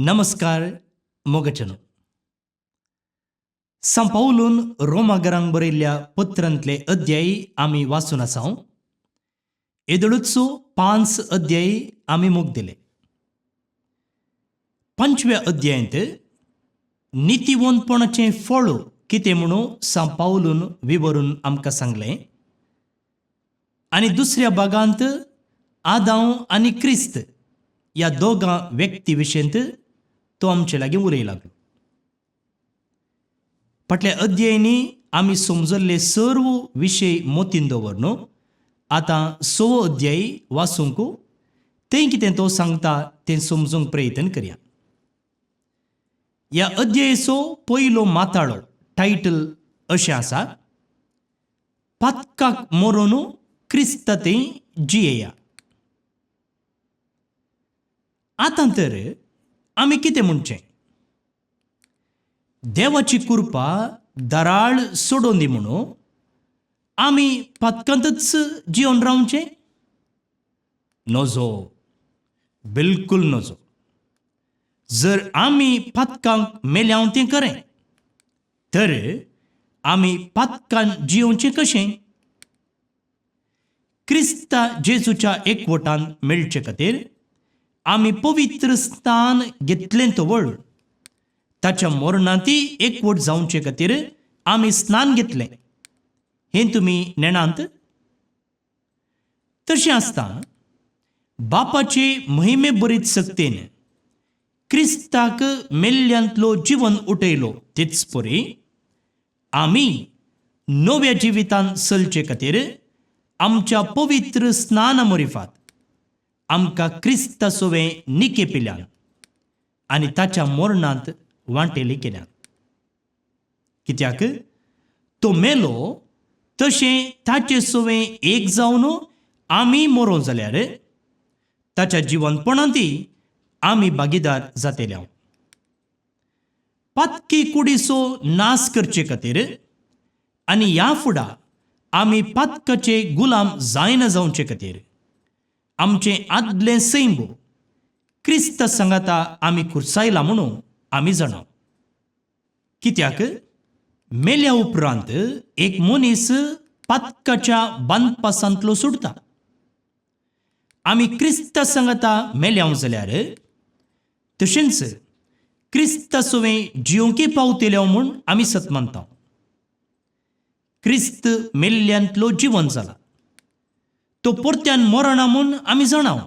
नमस्कार मोगचनो. सां पावलून रोमागरांक बरयल्ल्या पत्रांतले अध्याय आमी वाचून आसाव. येदोळूच पांच अध्याय आमी मोग दिले. पंचव्या अध्यायांत नितीवंतपणाचें फळ कितें म्हणून सां पावलून विवरून आमकां सांगलें आनी दुसऱ्या भागांत आदांव आनी क्रिस्त ह्या दोगां व्यक्ती विशयंत तो आमचे लागीं उलय लागलो. फाटल्या अध्यायांनी आमी समजल्ले सर्व विशय मोतीन दवर न्हू आतां सवो अध्याय वाचूंक तें कितें तो सांगता तें समजूंक प्रयत्न करया. ह्या अध्यायाचो पयलो माताळो टायटल अशें आसा, पातकाक मरोन क्रिस्त तें जियेया. आतां तर आमी कितें म्हणचें? देवाची कृपा दराळ सोडोवन दी म्हणून आमी पातकांतच जिवन रावचें? नजो, बिलकुल नजो. जर आमी पातकांक मेल्याव तें खरें, तर आमी पातकान जियोवचें कशें? क्रिस्ता जेजूच्या एकवटान मेळचे खातीर आमी पवित्र स्थान घेतलें तवळ ताच्या मरणांतय एकवट जावचे खातीर आमी स्नान घेतलें हें तुमी नेणांत. तशें आसता बापाचे महिमे बरीत सक्तेन क्रिस्ताक मेल्ल्यांतलो जिवन उठयलो तेच परी आमी नव्या जिवितान चलचे खातीर आमच्या पवित्र स्नाना मरिफात आमकां क्रिस्ता सोवें निके पिल्यान आनी ताच्या मरणांत वांटेली केल्यान. कित्याक तो मेलो तशें ताचे सोवें एक जावन आमी मरों जाल्यार ताच्या जिवनपणांतय आमी भागीदार जातले. पातकी कुडीचो नाश करचे खातीर आनी ह्या फुडा आमी पातकाचे गुलाम जायना जावचे खातीर आमचें आदलें सैंब क्रिस्त सांगाता आमी खुर्सायला म्हणून आमी जाणा. कित्याक मेल्या उपरांत एक मनीस पातकाच्या बांदपासांतलो सुटता. आमी क्रिस्त सांगाता मेल्याव जाल्यार तशेंच क्रिस्त सुवें जियोंकी पावतले म्हूण आमी सत मानता. क्रिस्त मेल्ल्यांतलो जिवन जाला, तो परत्यान मरना म्हूण आमी जाणाव.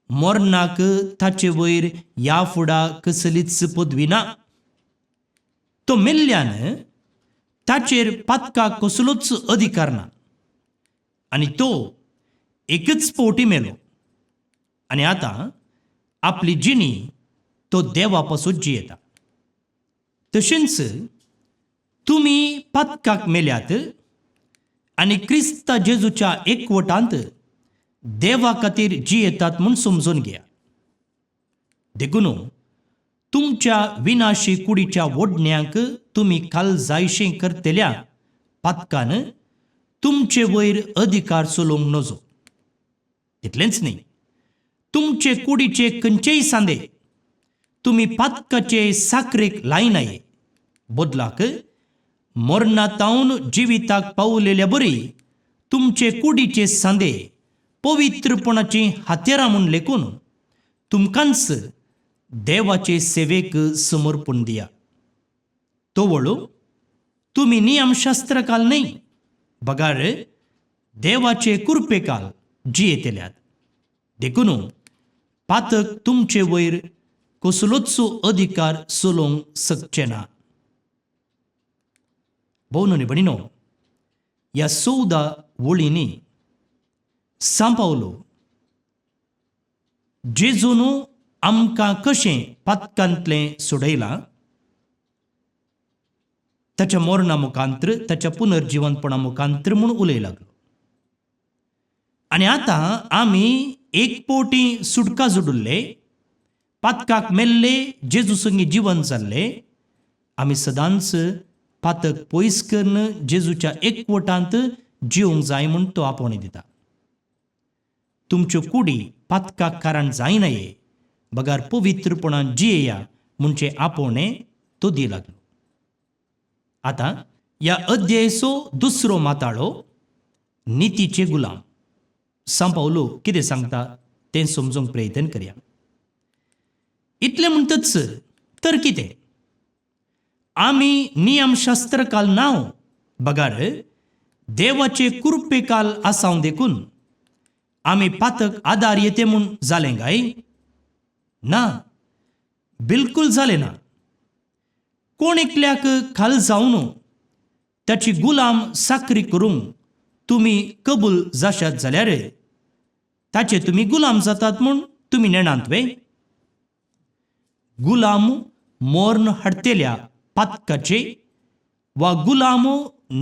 मरणाक ताचे वयर ह्या फुडा कसलीच पदवी ना. तो मेल्ल्यान ताचेर पातकाक कसलोच अधिकार ना आनी तो एकच फावटी मेलो आनी आतां आपली जिणी तो देवा पासून जियेता. तशेंच तुमी पातकाक मेल्यात आनी क्रिस्ता जेजूच्या एकवटांत देवा खातीर जियेतात म्हूण समजून घेया. देखून तुमच्या विनाशी कुडीच्या ओडण्यांक तुमी काल जायशें करतल्या पातकान तुमचे वयर अधिकार चलोवंक नजो. तितलेंच न्ही, तुमचे कुडीचे खंयचेय सांदे तुमी पातकाचे साकरेक लायनाये, बदलाक मरणातावन जिविताक पावलेल्या बरी तुमचे कुडीचे सांदे पवित्रपणाची हातेरां म्हूण लेखून तुमकांच देवाचे सेवेक समर्पण दिया. तो वळू तुमी नियमशास्त्रकाल न्हय बगार देवाचे कृपेकाल जियेतल्यात. देखून पातक तुमचे वयर कसलोच अधिकार चलोवंक शकचे ना. भोवनो भणिनो, ह्या 14 वळींनी सां पावलो जेजून आमकां कशें पातकांतलें सोडयलां ताच्या मरणा मुखांत्र, ताच्या पुनर्जिवनपणा मुखांत्र म्हूण उलय लागलो. आनी आतां आमी एक पवटी सुटका जोडिल्ले, पातकाक मेल्ले, जेजू संगी जिवन जाल्ले, आमी सदांच पातक पयस करून जेजूच्या एकवटांत जिवंक जाय म्हूण तो आपोवणी दिता. तुमच्यो कुडी पातकाक कारण जायनाये. बगार पवित्रपणान जियेया म्हणचे आपोवणें तो दी लागलो. आतां ह्या अध्यायचो दुसरो माताळो नितीचे गुलाम. सांव पावलो कितें सांगता तें समजूंक प्रयत्न करया. इतलें म्हणटच तर कितें आमी नियमशास्त्र काल नांव बगार देवाचे कृपे काल आसाव देखून आमी पातक आदार येते म्हूण जालें काय? ना, बिलकूल जालें ना. कोण एकल्याक खाल जावन ताची गुलाम साकरी करूंक तुमी कबूल जाशात जाल्यार ताचे तुमी गुलाम जातात म्हूण तुमी नेणांत वे? गुलाम मोर्न हाडटेल्या पातकाचे वा गुलाम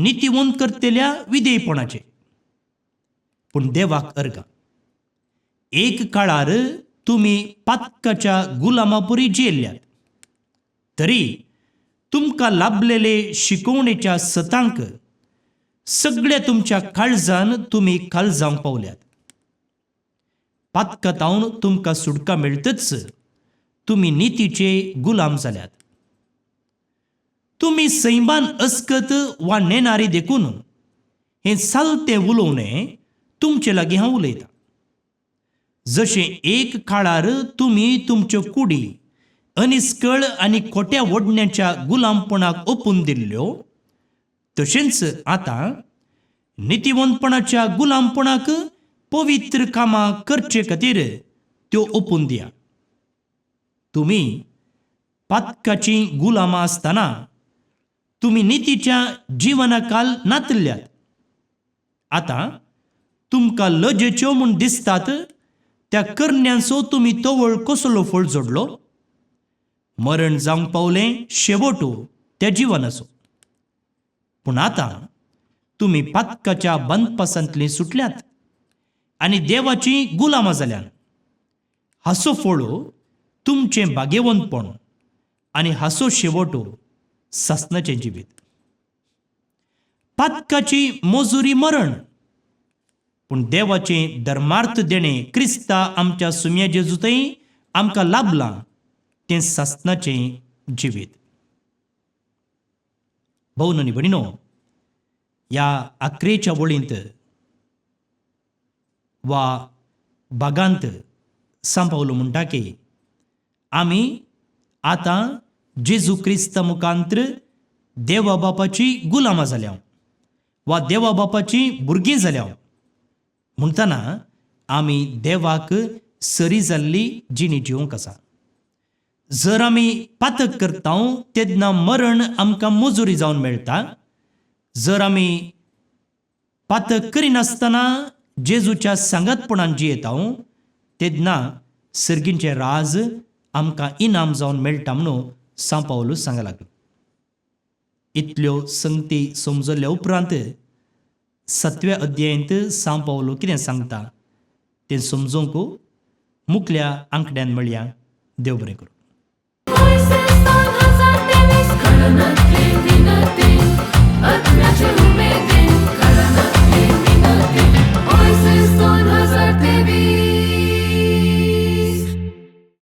नितीवंत करतल्या विधेयपणाचे. पूण देवाक अर्गां, एक काळार तुमी पातकाच्या गुलामापुरी जियेल्ल्यात, तरी तुमकां लाभलेले शिकोवणेच्या सतांक सगळ्या तुमच्या काळजान तुमी काल जावंक पावल्यात. पातकातावन तुमकां सुटका मेळटच तुमी नितीचे गुलाम जाल्यात. तुमी सैमान अस्कत वा नेणारी देखून हें चालतें उलोवणें तुमचे लागीं हांव उलयतां. जशें एक काळार तुमी तुमच्यो कुडी अनिस्कळ आनी खोट्या ओडण्याच्या गुलामपणाक ओपून दिल्ल्यो, तशेंच आतां नितीवंतपणाच्या गुलामपणाक पवित्र कामां करचे खातीर त्यो ओपून दिया. तुमी पातकाचीं गुलामां आसतना तुमी नितीच्या जिवनाकाल नातल्यात. आतां तुमकां लजेच्यो म्हूण दिसतात त्या करण्यांचो तुमी तवळ कसलो फळ जोडलो? मरण जावंक पावलें शेवटू त्या जिवनाचो. पूण आतां तुमी पातकाच्या बंदपासांतलीं सुटल्यात आनी देवाचीं गुलामां जाल्यात. हाचो फळ तुमचें भाग्यवंतपण आनी हाचो शेवटो सासणाचें जिवीत. पातकाची मजुरी मरण, पूण देवाचें धर्मार्थ देणें क्रिस्ता आमच्या सुम्या जेजूतय आमकां लाभलां तें सासणाचें जिवीत. भोवन आनी भयणीनो, ह्या आक्रेच्या वळींत वा बागांत सांव पावलो म्हणटा की आमी आतां जेजू क्रिस्ता मुखांत्र देवा बापाची गुलामां जाल्या वा देवा बापाची भुरगीं जाल्या म्हणटना आमी देवाक सरी जाल्ली जिणी जिवंक आसा. जर आमी पातक करता तेन्ना मरण आमकां मजुरी जावन मेळटा. जर आमी पातक करिनासतना जेजूच्या सांगातपणान जियेता तेन्ना सर्गींचें राज आमकां इनाम जावन मेळटा म्हणून सांव पावलू सांगा लागलो. इतल्यो संगती समजल्या उपरांत सातव्या अध्यायंत सांव पावलू कितें सांगता तें समजूंक मुखल्या आंकड्यान मेळया. देव बरें करूं. Voices 2023 कळनातली विनती आत्म्याचे उमेदीन कळनातली विनती Voices 2023.